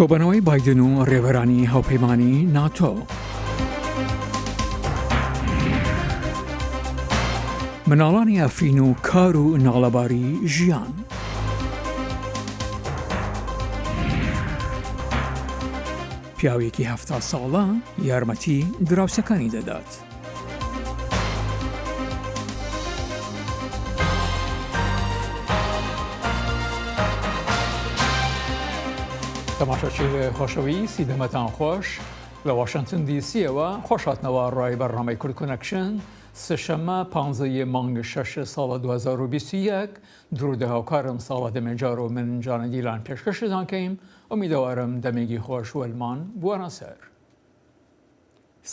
کۆبەنەوەی بایدن و ڕێبەرانی هاوپەیمانی ناتۆ. مناڵانی ئەفرین و کار و ناڵەباری ژیان. پیاوێکی هەفتا ساڵە یارمەتی دراوسێکانی دەدات. تەماشاچی خۆشەویستی دەمەتان خۆش لە واشنتن دیسیەوە خۆشاتنەوە ڕای بەرنامەی کورد کۆنەکشن سێشەممە 15 ی مانگ 6 ساڵە 2021 درودە هاوکارم ساڵە دەمێجار و من جانە دیلان پێشکەشتان کەیم ئومیدەوارم دەمێگی خۆش وەلمان بوەنە سەر.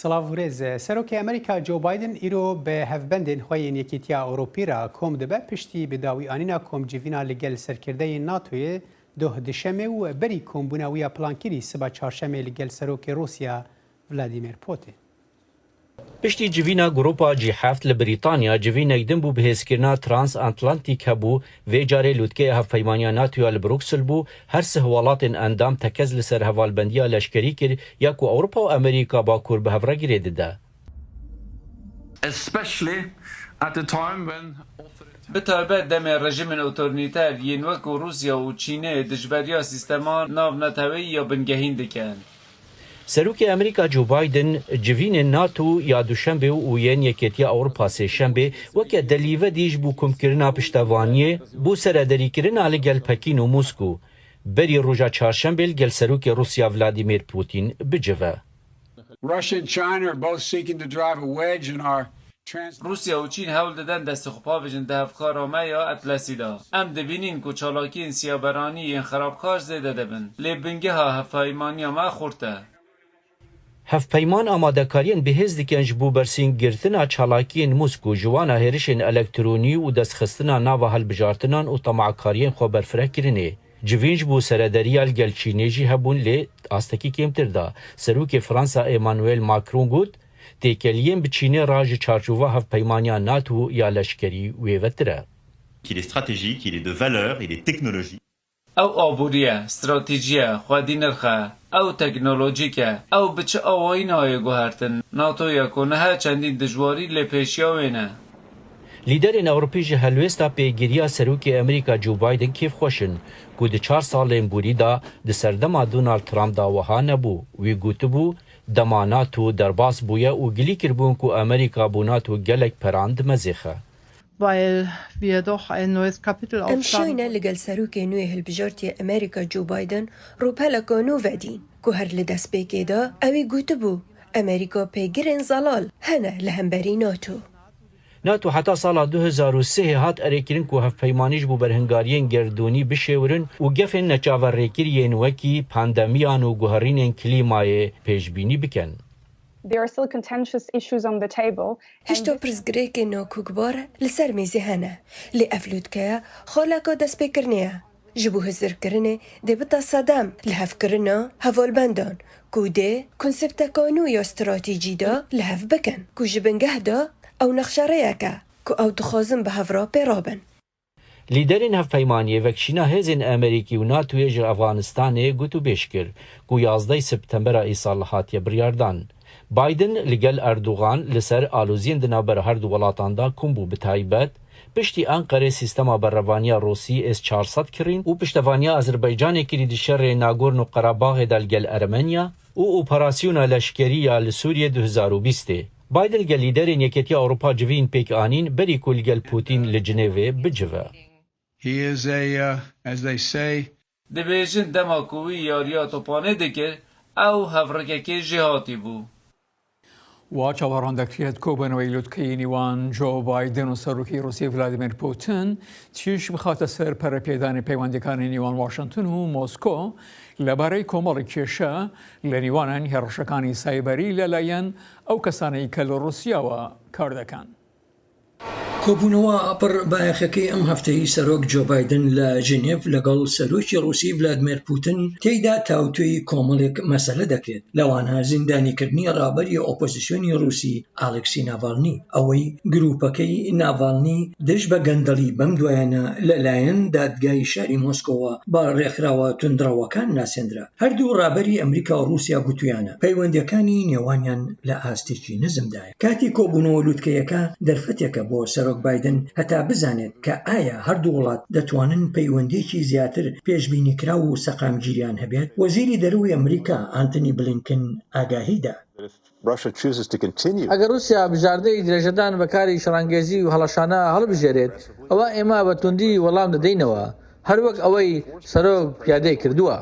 سڵاv û rêz. Serokê Amerîka Joe Biden îro bi hevbendên xwe yên Yekîtiya Ewropî re kom dibe piştî bi dawî anîna komcivîna li gel serkirdeyên NATOyê doh Duşemê û berî kombûna wî ya plankirî siba Çarşemê li gel Serokê Rûsya Vladimir Putin. Piştî civîna Grûpa G heft li Brîtanya civînek din bû bihêzkirina Trans-Antlantîk hebû, vê carê lûtkeya Hevpeymaniya NATOya li Bruksel bû, her sih welatên endam tekez li ser hevalbendiya leşkerî kir ya ku Ewropa û Amerîka Bakur bi hev re girê dide. Bi taybet demê rejîmên otornîter yên wekû Rûsya û Çînê dijberiya sîstema navneteweyî ya bingehîn dikin. Serokê Amerîka Joe Biden civînên NATO ya Duşembê û yên Yekêtiya Ewropa Sêşembê weke delîvedî ji bo komkirina piştevaniyê bo serederîkirina li gel Pekîn û Moskow berî roja Çarşembê li gel Serokê Rûsya Vladimir Putin bicive. Rûsya û Çîn hewl didin destê xwe pavêjin di hevkara me ya Etlesî de. Em dibînîn ku çalakiyên siyaberanî yên xerabkar zêde dibin. Lê bingeha hevpeymaniya me xurt e. Hevpeyman amadekariyên bihêz dikin ji bo bersîngirtina çalakiyên Moskow ji wan a hêrişên elektronî û destxistina nava hilbijartinan û temakariyên xwe berfirehkirinê. Civîn ji bo serederiya li gel Çînê jî hebûn lê astekî kêmtir da. Serokê Fransa Emmanuel Macron got, Têkeliyên bi Çînê re ji çarçova hevpeymaniya NATO ya leşkerî wêvetir e. Il est stratégique, il est de valeur, il est technologique. Ew aborî ye, stratejî ye, xwedî nirx e. Ew teknolojîk e. Ew bi çi awayî nayê guhertin. NATO ya ku niha çendîn dijwarî lê pêşiya wê ne. Lîderên Ewropî ji helwêsta pêgiriya Serokê Amerîka Joe Biden kêfxweş in ku di çar salên borî de di serdema Donald Trump de wiha nebû. Wî gotibû, Dema NATO derbas bûye û gilî kiribûn ku Amerîka bo NATO gelek peran dimezêxe. Em şayne li gel serokê nû yê hilbijartiyê Amerîka Joe Biden rûpeleka nû vedîn ku her li destpêkê de ewî gotibû Amerîka pêgirên zelal hene li hemberî NATO. NATO heta sala 2003 hat erêkirin ku hevpeymanî ji bo berhingariyên gerdûnî bişêwirin û gefên neçaverêkirî yên wekî pandemiyan û guherînên klîmayê pêşbînî bikin. Hişta pirsgirêkên nakokbar li ser mêzê hene, lê ev lûtkeya xaleka destpêkirinê ye. Ji bo hizirkirinê dê bite sedem lihevkirina hevalbendan ku dê konsepteka nû ya stratejî de li hev bikin ku ji bingeh de ew nexşerêyek e ku ew dixwazin bi hev re pê rabin. Lîderên hevpeymaniyê vekişîna hêzên Amerîkî û NATOyê ji Efxanistanê gotûbêj kir ku yazdeh Septembera îsal hatiye biryardan. Biden li gel Erdogan li ser aloziyên di navbera her du welatan de kom bû bi taybet piştî Enqerê sîstema berevaniya Rûsî S 400 kirîn û piştevaniya Azerbaycanê kirî di şerê Nagorno Qerebaxê de li gel Ermenya û operasyona leşkerî ya li Sûriyê 2020 ê. Biden li gel lîderên Yekêtiya Ewropa civîn pêk anîn berî ku li gel Pûtîn li Cinêvê bicive. He is a, as they say, Dibêjin dema ku wî yariya topanê dikir, ew hevrikekê jêhatî bû. وا چاوەڕوان دەکرێت کۆبوونەوەی لوتکەی نێوان جۆ بایدن و سەرۆکی ڕووسی ڤلادیمێر پوتن تیشک بخاتە سەر پەرەپێدانی پەیوەندیەکانی نێوان واشنتن و مۆسکۆ لەبارەی کۆمەڵێک کێشە لە نێوانیان هێڕشەکانی سایبەری لەلایەن ئەو کەسانەی کە لە ڕووسیاوە کار دەکەن. کۆبوونەوە پڕ بایەخەکەی ئەم هەفتەی سەرۆک جۆ بایدن لە ژنێڤ لەگەڵ سەرۆکی ڕووسی ڤلادمێر پوتن تێیدا تاوتوێی کۆمەڵێک مەسەلە دەکرێت، لەوانە زیندانیکردنی ڕابەری ئۆپۆزسیۆنی ڕووسی ئالێکسی ناڤالنی، ئەوەی گرووپەکەی ناڤالنی دژ بە گەندەڵی بەم دوایانە لەلایەن دادگای شاری مۆسکۆوە بە ڕێکخراوە توندڕەوەکان ناسێندرا. هەردوو ڕابەری ئەمریکا و ڕووسیا گوتوویانە پەیوەندییەکانی نێوانیان لە ئاستێکی نزمدایە. کاتی کۆبوونەوە لوتکەیەکە دەرفەتێکە بۆ سەرۆک بایدن هەتا بزانێت کە ئایا هەردوو وڵات دەتوانن پەیوەندییەکی زیاتر پێشبینیکراو و سەقامگیریان هەبێت، وەزیری دەرەوەی ئەمریکا ئانتۆنی بلینکن ئاگاهی دا. ئەگەر ڕووسیا بژاردەی درێژەدان بە کاری شەڕانگێزی و هەڵەشانە هەڵبژێرێت، ئەوا ئێمە بە توندی وەڵام دەدەینەوە، هەروەک ئەوەی سەرۆک پیادەی کردووە.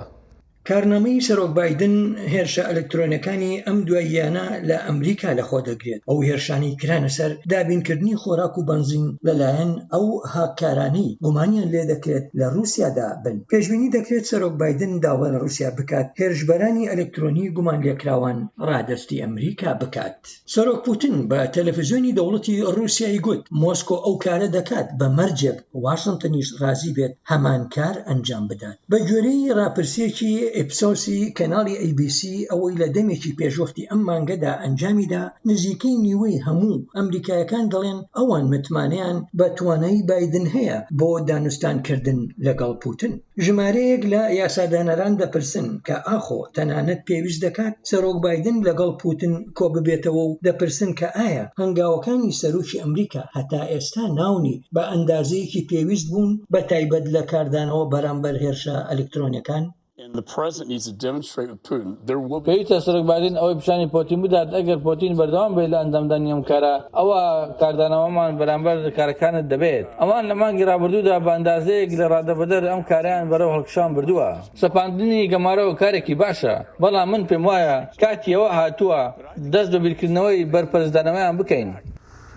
کارنامەی سەرۆک بایدن هێرشە ئەلکترۆنیەکانی ئەم دواییانە لە ئەمریکا لەخۆدەگرێت، ئەو هێرشانەی کرانە سەر دابینکردنی خۆراک و بەنزین لەلایەن ئەو هاککارانەی گومانیان لێدەکرێت لە ڕووسیادا بن. پێشبینی دەکرێت سەرۆک بایدن داوا لە ڕووسیا بکات هێرشبەرانی ئەلکترۆنی گومانلێکراوان ڕادەستی ئەمریکا بکات. سەرۆک پوتن بە تەلەفزیۆنی دەوڵەتی ڕووسیای گوت، مۆسکۆ ئەو کارە دەکات بە مەرجێک واشنتنیش ڕازی بێت هەمان کار ئەنجام بدات. بە گوێرەی ڕاپرسییەکی ئیپسۆسی کەناڵی ئەی بی سی ئەوەی لە دەمێکی پێشوەختی ئەم مانگەدا ئەنجامی دا، نزیکەی نیوەی هەموو ئەمریکایەکان دەڵێن ئەوان متمانەیان بە توانای بایدن هەیە بۆ دانوستانکردن لەگەڵ پوتن. ژمارەیەک لە یاسادانەران دەپرسن کە ئاخۆ تەنانەت پێویست دەکات سەرۆک بایدن لەگەڵ پوتن کۆببێتەوە و دەپرسن کە ئایا هەنگاوەکانی سەرۆکی ئەمریکا هەتا ئێستا ناونی بە ئەندازەیەکی پێویست بوون بە تایبەت لە کاردانەوە بەرامبەر هێرشە ئەلکترۆنیەکان. پێویستە سەرۆک بایدن ئەوەی پیشانی پۆتین بدات، ئەگەر پۆتین بەردەوام بێت لە ئەنجامدانی ئەم کارە، ئەوا کاردانەوەمان بەرامبەر کارەکانت دەبێت. ئەوان لە مانگی رابردوودا بە ئەندازەیەک لە رادەبەدەر ئەم کارەیان بەرەو هەڵکشان بردووە. سەپاندنی گەمارۆ کارێکی باشە، بەڵام من پێموایە کاتی ئەوە هاتووە دەست بە بیرکردنەوەی بەرپەرچدانەوەیان بکەین.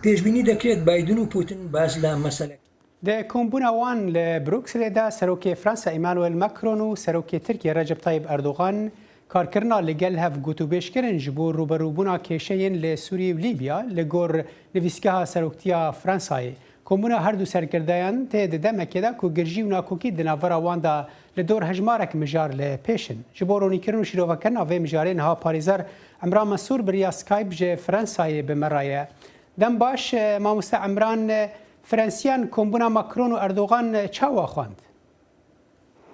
پێشبینی دەکرێت بایدن و پوتن باس لە مەسەلە. Di kombûna wan li Brukselê de Serokê Fransa Emmanuel Macron û Serokê Tirkiyê Recep Tayyip Erdogan karkirina li gel hev gotûbêj kirin ji bo rûberûbûna kêşeyên li Sûriyê û Lîbya li gor nivîsgeha Seroktiya Fransayê. Kombûna her du serkirdeyan tê di demekê de ku girjî û nakokî di navbera wan de li dor hejmarek mijar li pêş in. Ji bo ronîkirin û şîrovekirina vê mijarê niha parêzer Emran Mesûr bi riya Skype ji Fransayê bi me re ye. Dem baş mamoste Emran, Frensiyan kombûna Macron û Erdogan çawa xwend?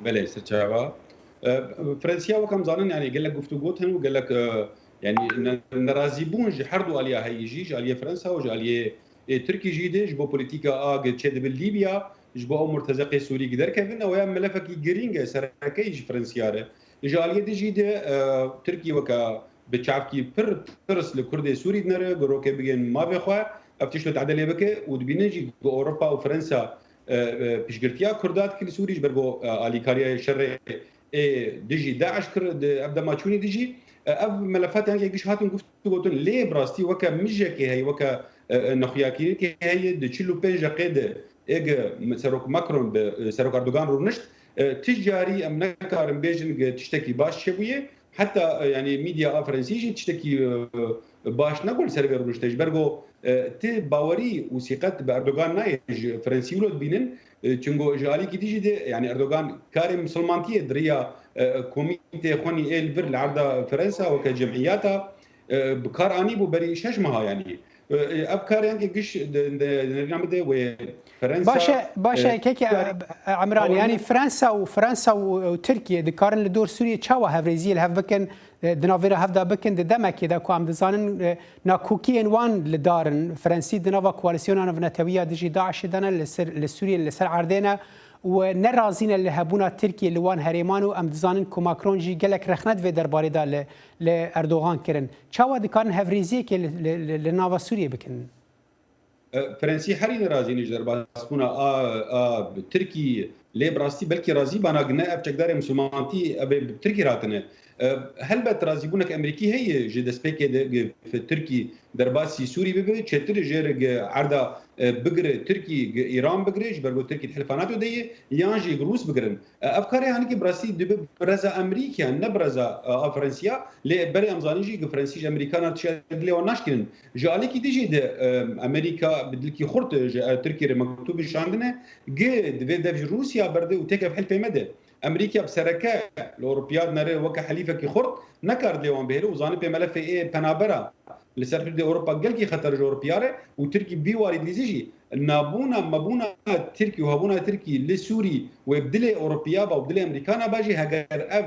Belê serçava. Frensiya wek em zanin yanî gelek guftûgot hene û gelek yanî nerazîbûn ji her du aliya heyî jî ji aliyê Frensa û ji aliyê Tirkî jî de ji bo polîtîka a çêdibe Lîbya ji bo ew murtezeqê Sûrî gi derkevin ew ya milefekî girîng e serekeyî ji Frensiya re. Ji aliyê din jî de Tirkî weke Bi çavkî pir tirs li Kurdê Sûrî dinere ku rokê bigihên mavê xwe, ev tişt li te'delê bike û dibînin jî ku Ewropa û Frensa piştgirtiya Kurda dike li Sûrî ji ber ku alîkariya şerê ê dijî DAIŞ kir di ev dema çûnî dijî. Ev melefat yan giş hatin guft gotin lê bi rastî weke mijekê heye weke nexuyakînekê heye di 45 deqê de êg Serok Macron bi Serok Erdogan rûnişt ti carî em nekarin bêjin ku tiştekî baş çêbûye Heta yanî mîdya a Frensî jî tiştekî baş nebû li ser vê rûniştê ji ber ku ti bawerî û sîqet bi Erdogan nayê ji Frensî wilo dibînin çunku ji alîkî dî jî di yanî Erdogan karê misilmantiyê di riya komîtê xwenî ê li vir li erda Frensa weke cemîyata bi kar anîbû berî şeş meha yanî Ev karê giş nerîna min de wê Frensa Başe başe kekê Emran yanî Frensa û Frensa û Tirkiye dikarin li dor Sûriyê çawa hevrêziyê li hev bikin di navbera hev de bikin di demekê de ku em dizanin nakokiyên wan li dar in Frensî di nava koalîsyona navnetewî ya dijî DAIŞ'ê de ne li ser li Sûriyê li ser erdê ne û ne razî ne li hebûna Tirkiyê li wan herêman û em dizanin ku Macron jî gelek rexne di vê derbarê de li li Erdogan kirin. Çawa dikarin hevrêziyekê li nava Sûriyê bikin? Frensî herî nerazî ne ji derbasbûna a Tirkî. Lê bi rastî belkî razî bana ne ev çekdarê musulmantî ev ê bi Tirkî hatine. Helbet razîbûnek Amerîkî heye ji destpêkê de Tirkî derbasî Sûrî bibe, çêtir jê re erda bigire Tirkî Îran bigire ji ber ku Tirkî di Hilfa NATO de ye yan jî Rûs bigirin. Ev karê hanekî bi rastî dibe bi reza Amerîkiyan ne bi reza a Frensiya lê berê em zanîn jî ku Frensî ji Amerîkanan tişa dilê wan naşkînin. Ji aliyekî din jî de Amerîka bi dilkî xurt ji Tirkiyê re mektûbê şandine gi divê dev ji Rûsya berde û têkev hilfê me de. Amerîka bi sereke li Ewropya nere weke helîfekî xurt nekar dilê wan bihêle û zanî pê melefê ê penabera li ser hudûdê Ewropa gelkî xeter ji Ewropya re û Tirkî bi vî warî dilîzî jî nabûna mebûna Tirkî û hebûna Tirkî li Sûrî wê bi dilê Ewropya ba û bi dilê Amerîkana ba jî heger ev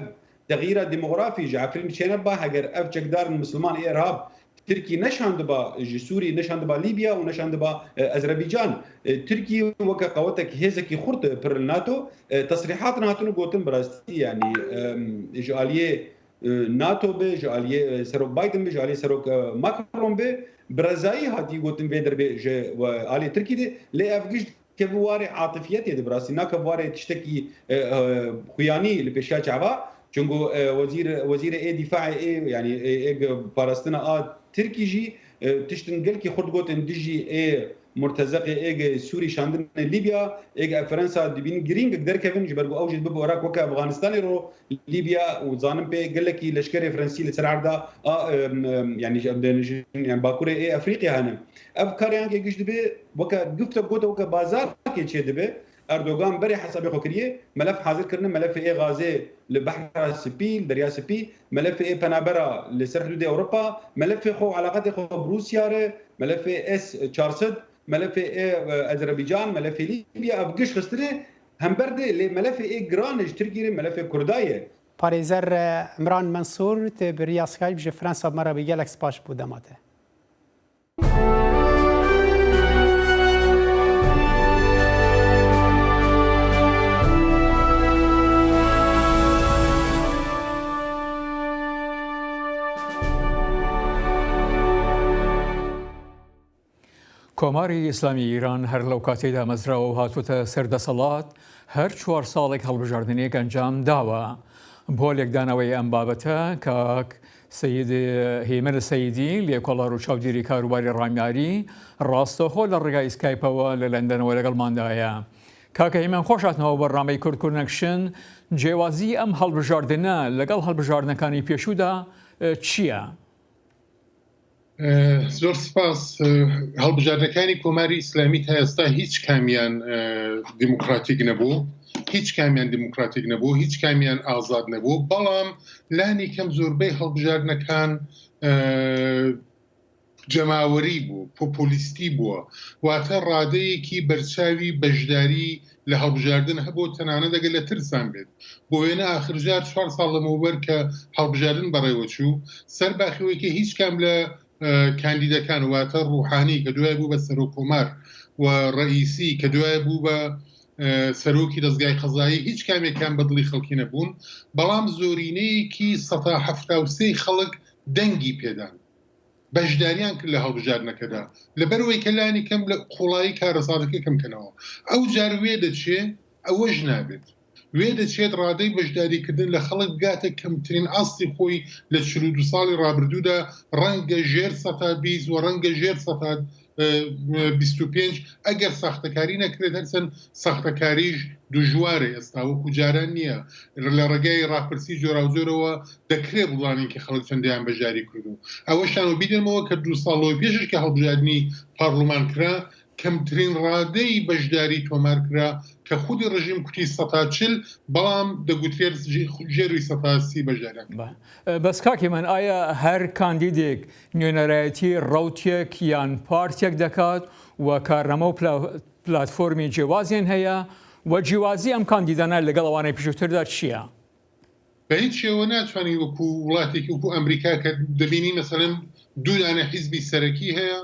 Texyîra demografî ji Efrîn çêneba heger ev çekdarên misilman ê irhab Tirkî neşandiba ji Sûrî neşandiba Lîbya û neşandiba Ezrebîcan. Tirkî weke qewetek hêzekî xurt pir li NATO tesrîhat hatin û gotin bi rastî yanî ji aliyê NATO bi ji aliyê Serok Biden bi ji aliyê Serok Macron bi bi rezayî hatî gotin vê derbê ji aliyê Tirkî de lê ev gişt Ke bi warê atifiyetê de bi rastî nake bi warê tiştekî xuyanî li pêşiya çava. Çunku wezîr wezîrê ê dîfaê ê yanî ê parastina a Tirkî jî tiştin gelkî xurt gotin dijî ê murtezeqê ê Sûrî şandine Lîbya ê ev Frensa dibînin girîng derkevin ji ber ku ew jî dibe bi Iraq weke Efxanistanê ro Lîbya û zanin pê gelekî leşkerê Frensî li ser erda a yanî yani bakurê ê Efrîqya hene. Ev karê ankê giş dibe weke giftek gote weke bazarkê çê dibe. Erdogan berê hesabê xwe kiriye, melef hazir kirine, melefê ê gazê li Behra Spî, li Derya Spî, melefê ê penabera li ser hudûdê Ewropa, melefê xwe û eleqetê xwe bi Rûsya re, melefê S 400, melefê ê Ezerebîcan, melefê Lîbya ev giş xistine Hember dê lê melefê ê giran ji Tirkiyê re melefê Kurda ye. Parêzer Imran Mensûr tu bi riya Skype ji Frensa bi me re bû gelek spas ji bo dema te. کۆماری ئیسلامی ئیران هەر لەو کاتەی دامەزراوە و هاتووەتە سەر دەسەڵات هەر چوار ساڵێک هەڵبژاردنێک ئەنجام داوە. بۆ لێکدانەوەی ئەم بابەتە کاک سید هێمن سەیدی لێکۆڵەر و چاودێری کاروباری ڕامیاری ڕاستەوخۆ لە ڕێگای سکایپەوە لە لەندەنەوە لەگەڵماندایە. کاکە هیمن خۆش هاتنەوە بەرنامەی کورد کونەکشن جیاوازی ئەم هەڵبژاردنە لەگەڵ هەڵبژاردنەکانی پێشوودا چییە؟ زۆر سپاس. هەڵبژاردنەکانی کۆماری ئیسلامی تا ئێستا هیچ کامیان دیموکراتیک نەبوو، هیچ کامیان دیموکراتیک نەبوو، هیچ کامیان ئازاد نەبوو، بەڵام لانی کەم زۆربەی هەڵبژاردنەکان جەماوەری بوو، پۆپۆلیستی بووە، واتە ڕادەیەکی بەرچاوی بەشداری لە هەڵبژاردن هەبوو تەنانەت ئەگەر لە ترسان بێت. بۆ وێنە ئاخرجار چوار ساڵ لەمەوبەر کە هەڵبژاردن بەڕێوەچوو، سەر باخی کە هیچ کام لە کاندیدەکان واتە ڕوحانی کە دوای بوو بە سەرۆک کۆمار و ڕەئیسی کە دوای بوو بە سەرۆکی دەزگای قەزایی هیچ کامێکیان بە دڵی خەڵکی نەبوون، بەڵام زۆرینەیەکی سەتا 73 خەڵک دەنگی پێدان. بەشداریان کرد لە هەڵبژاردنەکەدا لەبەرئەوەی کە لانی کەم لە قوڵایی کارەساتەکە کەم کەنەوە. ئەوجار وێدەچێ ئەوەش نابێت. وێدەچێت ڕادەی بەشداریکردن لە خەڵک بگاتە کەمترین ئاستی خۆی لە 42 ساڵی ڕابردوودا، ڕەنگە ژێر سەتا 20 و ڕەنگە ژێر سەتا 25 ئەگەر ساختەکاری نەکرێت، هەرچەند ساختەکاریش دژوارە ئێستا وەکو جاران نییە، لە ڕێگای ڕاپرسی جۆراوجۆرەوە دەکرێت بزانین کە خەڵک چەندیان بەشداری کردوو. ئەوەشتان وەبیر دێنمەوە کە دوو ساڵ لەوە پێشش کە هەڵبژاردنی پارلمان کرا، کەمترین ڕادەی بەشداری تۆمار کرا کە خودی ڕژیم کوتی سەتا 40، بەڵام دەگوترێت ژێروی سەتا 30 بەشداریان کرد. بەس کاک هێمن ئایا هەر کاندیدێک نوێنەرایەتی ڕەوتێک یان پارتێک دەکات و کارنامە و پلاتفۆرمی جیاوازیان هەیە و جیوازی ئەم کاندیدانە لەگەڵ ئەوانەی پێشووتردا چییە؟ بە هیچ شێوە ناتوانین وەکو وڵاتێکی وەکو ئەمریکا کە دەبینی مەسەلەن دوو دانە حیزبی سەرەکی هەیە،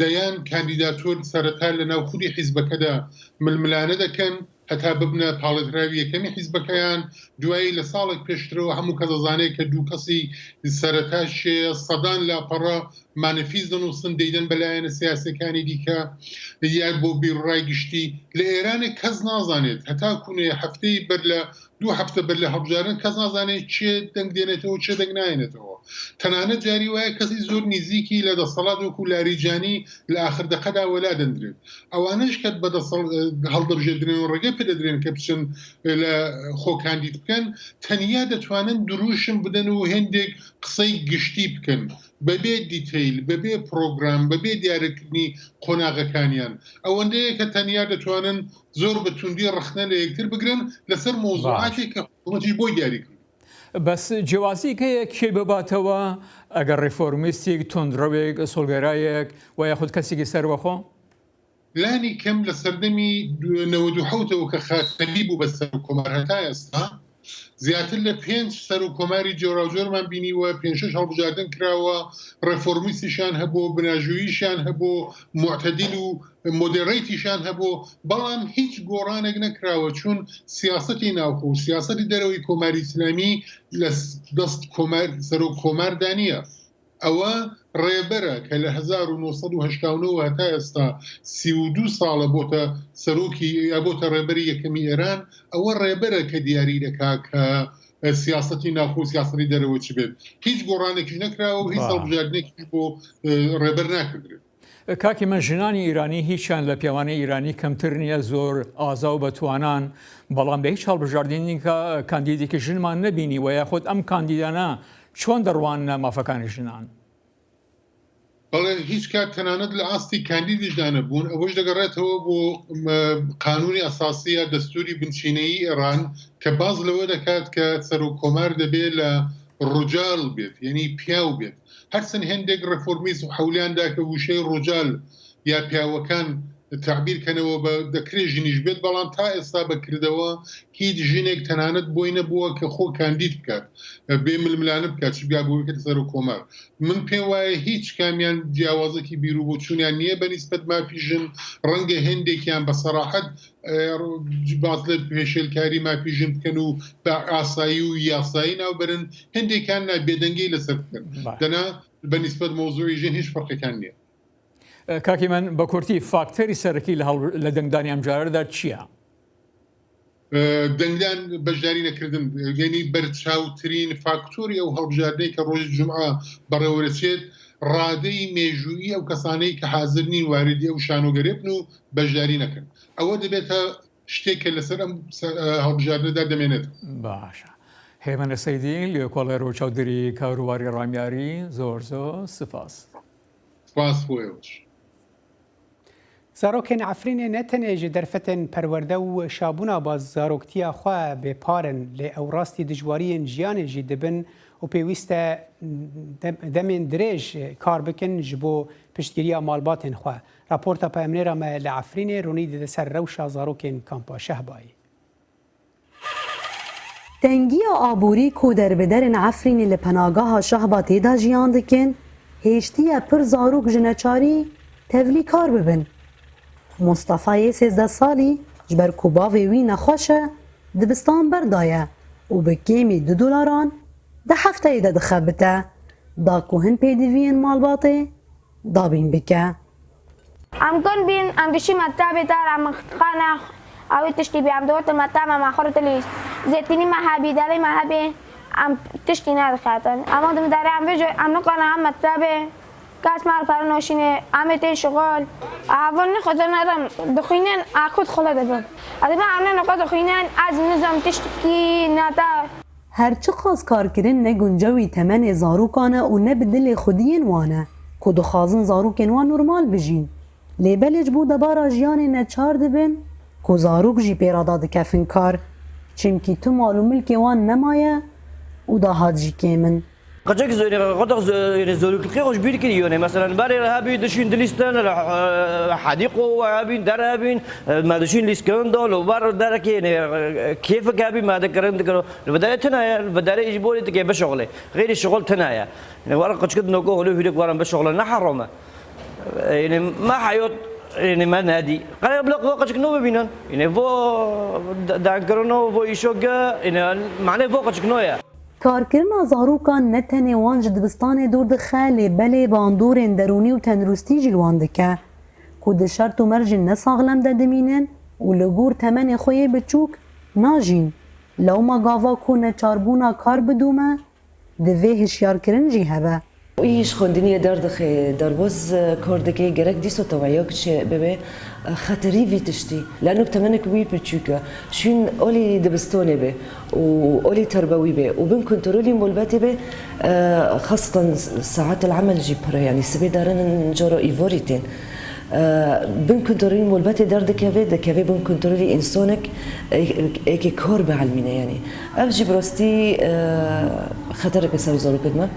دەیان کاندیداتۆر سەرەتا لە ناو خودی حیزبەکەدا ململانە دەکەن. هەتا ببنە پاڵێتراوی یەکەمی حیزبەکەیان، دوایی لە ساڵێک پێشترەوە هەموو کەس دەزانێت کە دوو کەسی سەرەتا شێ سەدان لاپەڕە مانیفیست دەنووسن دەیدەن بە لایەنە سیاسیەکانی دیکە یا بۆ بیروڕای گشتی. لە ئێرانێ کەس نازانێت هەتا کونێ هەفتەی بەر لە دوو هەفتە بەر لە هەڵبژاردن کەس نازانێت کێ دەنگ دێنێتەوە کێ دەنگ نایەنێتەوە. تەنانەت جاری وایە کەسی زۆر نیزیکی لە دەسەڵات وەکو لاریجانی لە ئاخر دەقەدا وەلا دەندرێت. ئەوانەش کە بە دەسەڵ هەڵدەبژێردرێن و ڕێگە پێدەدرێن کە بچن لە خۆ کاندید بکەن تەنیا دەتوانن دروشم بدەن و هێندێک قسەی گشتی بکەن بەبێ detail، بەبێ پرۆگرام، بەبێ دیارکردنی قۆناغەکانیان. ئەوەندەیە کە تەنیا دەتوانن زۆر بە توندی ڕەخنە لە یەکتر بگرن لەسەر مەوزوعاتێک کە حکوومەتیش بۆی دیاری کردوون. بەس جیاوازیک هەیە کێ بباتەوە ئەگەر ڕیفۆرمیستیک، توندڕەوێک، ئسوڵگەرایەک و یاخود کەسێکی سەربەخۆ؟ لانی کەم لە سەردەمی 97 ەوە کە خاتەمی بوو بە سەرۆک کۆمار هەتا ئێستا زیاتر لە پێنج سەرۆک کۆماری جۆراوجۆرمان بینیوە، پێنج شەش هەڵبژاردن کراوە، ڕێفۆرمیستیشیان هەبوو، بناژووییشیان هەبوو، موعتەدیل و مۆدێرەیتیشیان هەبوو، بەڵام هیچ گۆڕانێک نەکراوە، چون سیاسەتی ناوخۆ و سیاسەتی دەرەوەی کۆماری ئیسلامی لە دەست کۆمار سەرۆک کۆماردا نییە. ئەوە ڕێبەرە کە لە 1989 وە هەتا ئێستا 32 ساڵە بۆتە سەرۆکی یا بۆتە ڕێبەری یەکەمی ئێران، ئەوە ڕێبەرە کە دیاری دەکا کە سیاسەتی ناوخۆ و سیاسەتی دەرەوە چ بێت. هیچ گۆڕانێکیش نەکراوە و هیچ هەڵبژاردنێکیش بۆ ڕێبەر ناکردرێت. کاکی من ژنانی ئیرانی هیچیان لە پیاوانی ئیرانی کەمتر نییە زۆر ئازا و بەتوانان بەڵام لە هیچ هەڵبژاردنێکا کاندیدێکی ژنمان نەبینی وە یاخود ئەم کاندیدانە چۆن دەڕواننە مافەکانی ژنان؟ بەڵێ هیچ کات تەنانەت لە ئاستی کاندیدیشدا نەبوون، ئەوەش دەگەڕێتەوە بۆ قانونی ئەساسی یا دەستوری بنچینەیی ئێڕان کە باس لەوە دەکات کە سەرۆک کۆمار دەبێ لە ڕجال بێت یەنی پیاو بێت هەرچەند هێندێک ڕێفۆرمیست حەولیان دا کە وشەی ڕجال یا پیاوەکان تەعبیر کەنەوە بە دەکرێ ژنیش بێت بەڵام تا ئێستا بە کردەوە هیچ ژنێک تەنانەت بۆی نەبووە کە خۆ کاندید بکات بێ ململانە بکات چ بگا بۆ بکرێتە سەرۆک کۆمار من پێم وایە هیچ کامیان جیاوازێکی بیروبۆچوونیان نییە بە نیسبەت مافی ژن ڕەنگە هێندێکیان بە سەراحەت باس لە پێشێلکاری مافی ژن بکەن و بە ئاسایی و یاسایی ناوبەرن هەندێکیان نا بێدەنگی لەسەر بکەن دەنا بە نیسبەت مەوزوعی ژن هیچ فەرقێکان نییە. کاکی من بە کورتی فاکتەری سەرەکی لە دەنگدانی ئەمجارەدا چییە؟ دەنگدان بەشداری نەکردن یعنی بەرچاوترین فاکتۆری ئەو هەڵبژاردنەی کە ڕۆژی جومعە بەڕێوەدەچێت ڕادەی مێژوویی ئەو کەسانەی کە حازر نین واردی ئەو شانۆگەرێ بن و بەشداری نەکەن ئەوە دەبێتە شتێک کە لەسەر ئەم هەڵبژاردنەدا دەمێنێتەوە. باشە هێمن سەیدی لێکۆڵەر و چاودێری کاروباری ڕامیاری زۆر زۆر سپاس. سپاس بۆ ئێوەش. Zarokên Efrînê ne tenê ji derfetên perwerde û şabûna ba zaroktiya xwe bêpar in, lê ew rastî dijwariyên jiyanê jî dibin û pêwîst e demên dirêj kar bikin ji bo piştgiriya malbatên xwe. Raporta peyamnêra me li Efrînê ronî dide ser rewşa zarokên Kampa Şehbayê. Tengiya aborî ku derbiderên Efrînê li penagaha Şehba tê de jiyan dikin, hêştiye pir zarok ji neçarî tevlî kar bibin. Mustafa yê 13 salî ji ber ku bavê wî nexweş e, dibistan berdaye û bi kêmî du dolaran di hefteyê de dixebite da ku hin pêdiviyên malbatê dabîn bike. Em kun bîn, em dişî mektebê der, em xane ewê tiştî bî, em digotin mekteb me xwe re tilîst. Zêtînî me hebî, derê me hebî, em tiştî nedixetin. Em hatin derê em vê em nikarin em mektebê, kes me re pere naşînê, em ê tên şixul. Ev nixwazin erim dixwînin, ez xwe dixwile dibim. Ez dibim em ne nixwe dixwînin, ez nizam tiştekî nete. Her çiqas karkirin ne guncewî temenê zarokan e û ne bi dilê xwediyên wan e ku dixwazin zarokên wan normal bijîn. Lê belê ji bo debara jiyanê neçar dibin ku zarok jî pê re dadikefin kar. Çimkî tu mal û milkê wan nemaye û dahat jî kêm in. Qicik yanî zorûkilqê xwe ji bîr kirî yanî meselen berê re hebî dişîn dilîstin hedîqo hebîn der hebîn me dişîn lîskin da li ber derekê yanî kêfik hebî me dikirin dikirin li vi derê tune ye li vi derê ji bo dikê bişuxilê xêrî şuxul tune ye yanî werin qiçik dinoko holê hûrêk werin bişuxilin ne heram e yanî me heyat. یعنی من ندی قرار بلا قوا قچک نو ببینن یعنی ڤۆ دانکردن و ڤۆ ئیشۆگە یعنی معنی ڤۆ قچک نویە. Karkirina zarokan ne tenê wan ji dibistanê dûr dixe lê belê bandorên derûnî û tenduristî jî li wan dike ku di şert û mercên nesaxlem de dimînin û li gor temenê xwe yê biçûk najîn. Lewma gava ku neçarbûna kar bidome, divê hişyarkirin jî hebe. Wî ji xwendiniyê derdixe, derbaz kar dike, gerek dîsa teweiya kiçê bibe xeterî vî tiştî. Lano bi temenek wî piçûk e. Şûn alî dibistanê be û alî terbewî be û bin kontrolî malbatê be xaseten saet el emel jî pir e yanî sibê derinin cara îvarî tên. Bin kontrolî malbatê derdikeve, dikeve bin kontrolî însanek êkê kar bielmîne yanî. Ev jî bi rastî xetereke ser zarokên me.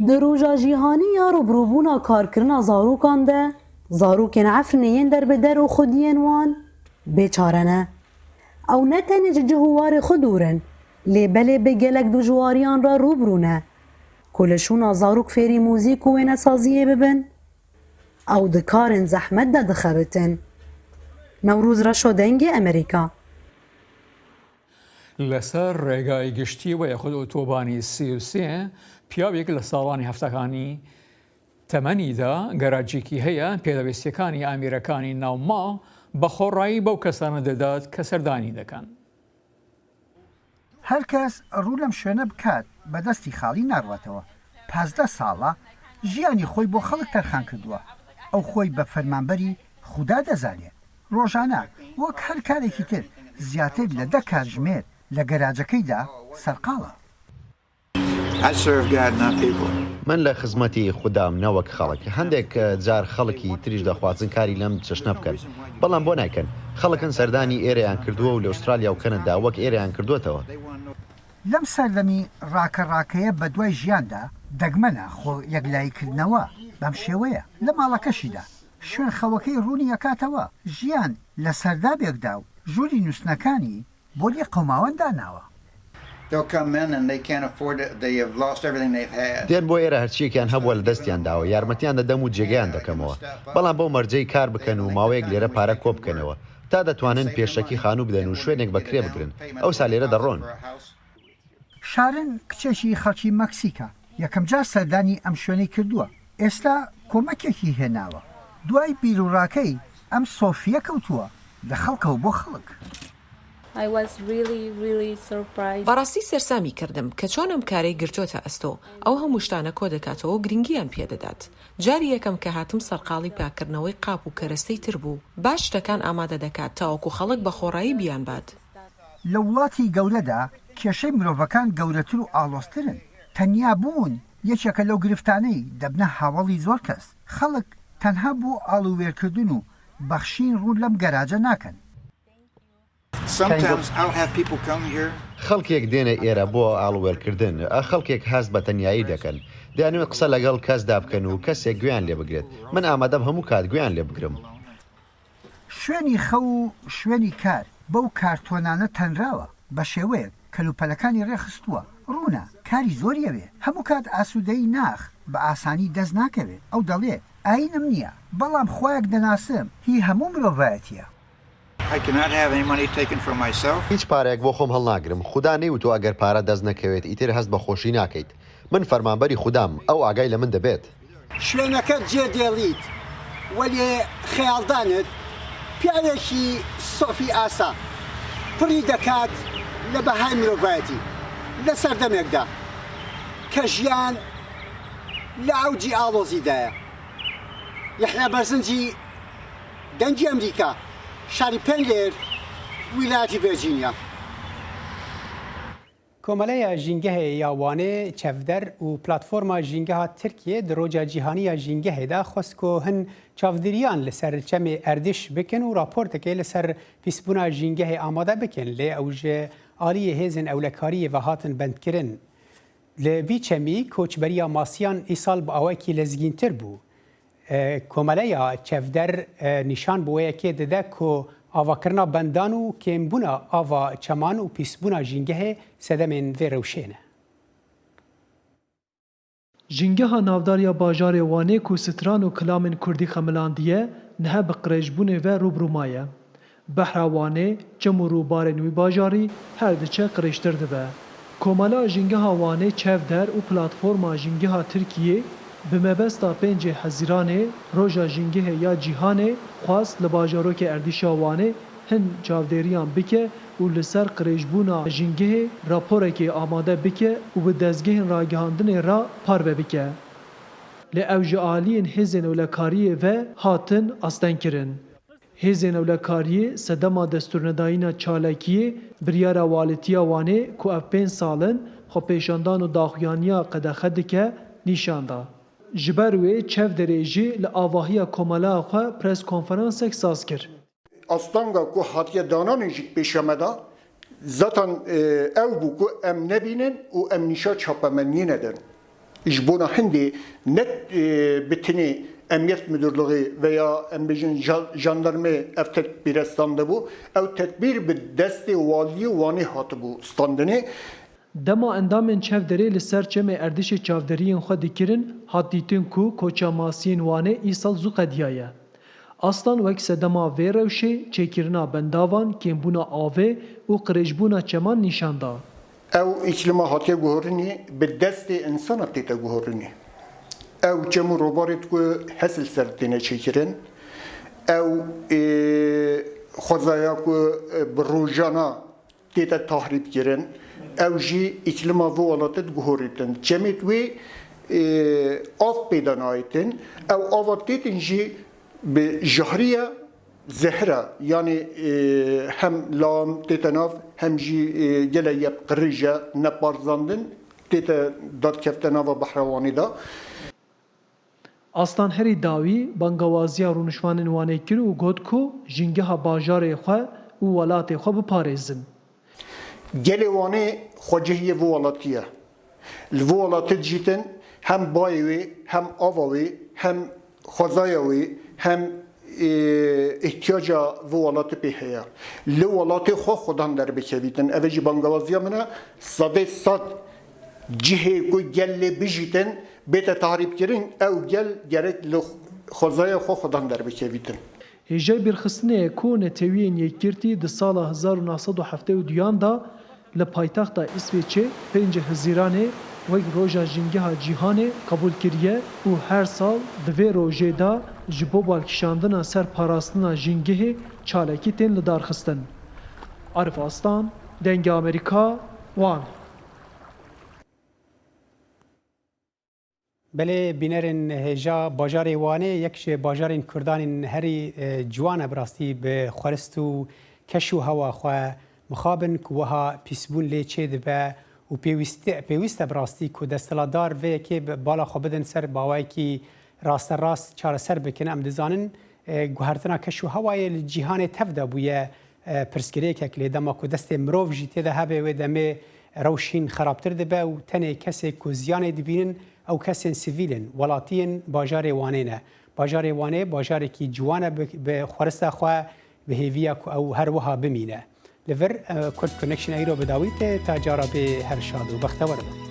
Di roja cîhanî ya rûbirûbûna karkirina zarokan de, zarokên Efrînê yên derbider û xwediyên wan bêçare ne. Ew ne tenê ji cih û warê xwe dûr in, lê belê bi gelek dijwariyan re rûbirû ne ku li şûna zarok fêrî muzîk û wênesaziyê bibin, ew di karên zehmet de dixebitin. Newroz Reşo Dengê Amerîka. لەسەر ڕێگای گشتی و یاخود ئۆتۆبانی 33 پیاوێک لە ساڵانی هەفتەکانی تەمەنیدا گەراجێکی هەیە پێداویستیەکانی ئامیرەکانی ناو ماڵ بە خۆڕایی بەو کەسانە دەدات کە سەردانی دەکەن. هەر کەس ڕوو لەم شوێنە بکات بە دەستی خاڵی ناڕواتەوە، 15 ساڵە ژیانی خۆی بۆ خەڵک تەرخان کردووە، ئەو خۆی بە فەرمانبەری خودا دەزانێ، ڕۆژانە وەک هەر کارێکی تر زیاتر لە دە کاتژمێر لە گەراجەکەیدا سەرقاڵە. من لە خزمەتی خودام نەوەک خەڵک. هەندێک جار خەڵکی تریش دەخوازن کاری لەم چەشنە بکەن، بەڵام بۆ نایکەن؟ خەڵکن سەردانی ئێرەیان کردووە و لە ئوسترالیا و کەنەدا وەک ئێرەیان کردووەتەوە. لەم سەردەمی ڕاکە ڕاکەیە بەدوای ژیاندا دەگمەنە خۆ یەکلاییکردنەوە بەم شێوەیە لە ماڵەکەشیدا شوێن خەوەکەی ڕوونی ئەکاتەوە، ژیان لە سەردابێکدا و ژووری نووستنەکانی بۆ لێقەوماوان داناوە. دێن بۆ ئێرە هەرچییەکیان هەبووە لە دەستیان داوە، یارمەتیان دەدەم و جێگەیان دەکەمەوە، بەڵام بەو مەرجەی کار بکەن و ماوەیەک لێرە پارە کۆبکەنەوە تا دەتوانن پێشەکی خانوو بدەن و شوێنێک بە کرێ بگرن، ئەوسا لێرە دەڕۆن. شارن کچێکی خەڵکی مەکسیکە، یەکەمجار سەردانی ئەم شوێنەی کردووە، ئێستا کۆمەکێکی هێناوە، دوای بیروڕاکەی ئەم سۆفییە کەوتووە لە خەڵکەوە بۆ خەڵک. بەڕاستی سەرسامی کردم کە چۆن ئەم کارەی گرتۆتە ئەستۆ، ئەو هەموو شتانە کۆدەکاتەوە و گرنگییان پێدەدات. جاری یەکەم کە هاتم سەرقاڵی پاککردنەوەی قاپ و کەرەستەی تر بوو. باش شتەکان ئامادە دەکات تاوەکو خەڵک بە خۆڕایی بیانبات. لە وڵاتی گەورەدا کێشەی مرۆڤەکان گەورەتر و ئاڵۆزترن، تەنیا بوون یەکێکە لەو گرفتانەی دەبنە هاوەڵی زۆر کەس، خەڵک تەنها بۆ ئاڵووێرکردن و بەخشین ڕوو لەم گەراجە ناکەن. خەڵکێک دێنە ئێرە بۆ ئاڵووێرکردن، خەڵکێک هەست بە تەنیایی دەکەن، دەیانەوێت قسە لەگەڵ کەسدا بکەن و کەسێک گوێیان لێ بگرێت، من ئامادەم هەموو کات گوێیان لێ بگرم. شوێنی خەو و شوێنی کار بەو کارتۆنانە تەنراوە، بە شێوەیەک کەلوپەلەکانی ڕێکخستووە، ڕوونە کاری زۆری ئەوێ، هەموو کات ئاسوودەیی ناخ بە ئاسانی دەست ناکەوێ، ئەو دەڵێ، ئایینم نییە، بەڵام خوایەک دەناسم هی هەموو مرۆڤایەتییە. هیچ پارەیەک بۆ خۆم هەڵناگرم، خودا نەیوتووە ئەگەر پارەت دەست نەکەوێت ئیتر هەست بە خۆشی ناکەیت. من فەرمانبەری خودام، ئەو ئاگای لە من دەبێت. شوێنەکەت جێ دێڵیت، وەلێ خەیاڵدانت پیاوێکی سۆفی ئاسا پڕی دەکات لە بەهای مرۆڤایەتی لە سەردەمێکدا کە ژیان لە ئەوجی ئاڵۆزیدایە. یەحیا بەرزنجی، دەنگی ئەمریکا، شاری پێنلێر، ویلایەتی ڤێرجینیا. کۆمەلەیا ژینگەهێ یا وانێ، چەڤدەر û پلاتفۆرما ژینگەها Tirkiyê di roja cîhanî ya ژîngehê de xwest ku hin çavdêriyan li ser çemê Erdîş bikin û raportekê li ser pîsbûna jîngehê amade bikin lê ew ji aliyê hêzên ewlekariyê ve hatin bendkirin. Li vî çemî koçberiya masiyan îsal bi awayekî lezgîntir bû. Komeleya Çevder nîşan bi wê yekê dide ku avakirina bendan û kêmbûna ava çeman û pîsbûna jîngehê sedemên vê rewşê ne. Jîngeha navdar ya bajarê Wanê ku stran û kilamên kurdî xemilandiye, niha bi qirêjbûnê ve rûbirû maye. Behra Wanê, çem û rûbarên wî bajarî her diçe qirêjtir dibe. Komela Jîngeha Wanê Çevder û Platforma Jîngeha Tirkiyê bi mebesta pêncê Hezîranê, Roja Jîngehê ya Cîhanê, xwest li bajarokê Erdîşa Wanê hin çavdêriyan bike û li ser qirêjbûna jîngehê raporekê amade bike û bi dezgehên ragihandinê re parve bike. Lê ew ji aliyên hêzên ewlekariyê ve hatin astengkirin. Hêzên ewlekariyê sedema destûrnedayîna çalakiyê biryara Walîtiya Wanê ku ev pênc sal in xwepêşandan û daxuyaniya qedexe dike, nîşan da. Ji ber wê Çevderê jî li avahiya komeleya xwe preskonferansek saz kir. Astanga ku hatiye dananê jî pêşiya me de zaten ew bû ku em nebînin û em nîşa çapemeniyê nedin. Ji bona hindê ne bi tenê Emniyet Müdürlüği veya em bêjin jandarmê ev tedbîre standibû, ew tedbîr bi destê waliyê Wanê hatibû standinê. Dema endamên Çevderê li ser çemê Erdîşê çavderiyên xwe dikirin, hat dîtin ku koça masiyên Wanê îsal zû qediyaye. Aslan wek sedema vê rewşê, çêkirina bendavan, kêmbûna avê û qirêjbûna çeman nîşan da. Ew îklima hatiye guherînê bi destê insana tête guherînê. Ew çem û robarê ku hes li ser têne çêkirin, ew xwezaya ku bi rojana tête tahrîbkirin, ew jî îklima vê welatê diguherîtin. Çemê wê av pê de nayêtin, ew ava têtin jî bi jahrî ye, zehir e, yanî hem lam tête nav hem jî gelek ye qirij e, neparzandin tête dadikevte nava behra Wanê de. Aslan herî dawî bangawaziya rûniştvanên Wanê kir û got ku jîngeha bajarê xwe û welatê xwe biparêzin. Gelê Wanê xwecihiyê vê welatî ye. Li vê welatê dijîtin hem bayê wê, hem ava wê, hem xwezaya wê, hem îhtiyaca vê welatê pê heye. Li welatê xwe xwedan derbikevîtin. Ev jî bangawaziya min e. Sedê sed Cihê ku gel lê bijîtin bête tahrîbkirin, ew gel gerek li xwezaya xwe xwedan derbikevîtin. Hêjayê bîrxistinê ye ku Netewiyên Yekgirtî di sala 1972 an de li paytexta Îsveçê pêncê Hizîranê wek Roja Jîngeha Cîhanê qebûl kiriye û her sal di vê rojê de ji bo balkişandina ser parastina jîngehê çalakî tên lidarxistin. Arif Aslan, Dengê Amerîka, Wan. Belê bînerên hêja bajarê Wanê yek ji bajarên Kurdan ên herî ciwan e bi rastî bi xwerist û keş û hewa xwe mixabin ku wiha pîsbûn lê çêdibe û pêwîst e bi rastî ku desthilatdar vê yekê bala xwe bidin ser bi awayekî rasterast çareser bikin. Em dizanin guhertina keş û hewayê li cîhanê tev de bûye Pirsgirêkek lê dema ku destê mirov jî tê de hebe wê demê rewş hîn xerabtir dibe û tenê kesê ku ziyanê dibînin ew kesên sivîl in, welatiyên bajarê Wanê ne. Bajarê Wanê bajarekî ciwan e bi xwerista xwe bi hêviya ku ew her wiha bimîne. Li vir Kurd Connection îro bi dawî tê ta cara bê her şad û bextewer bin.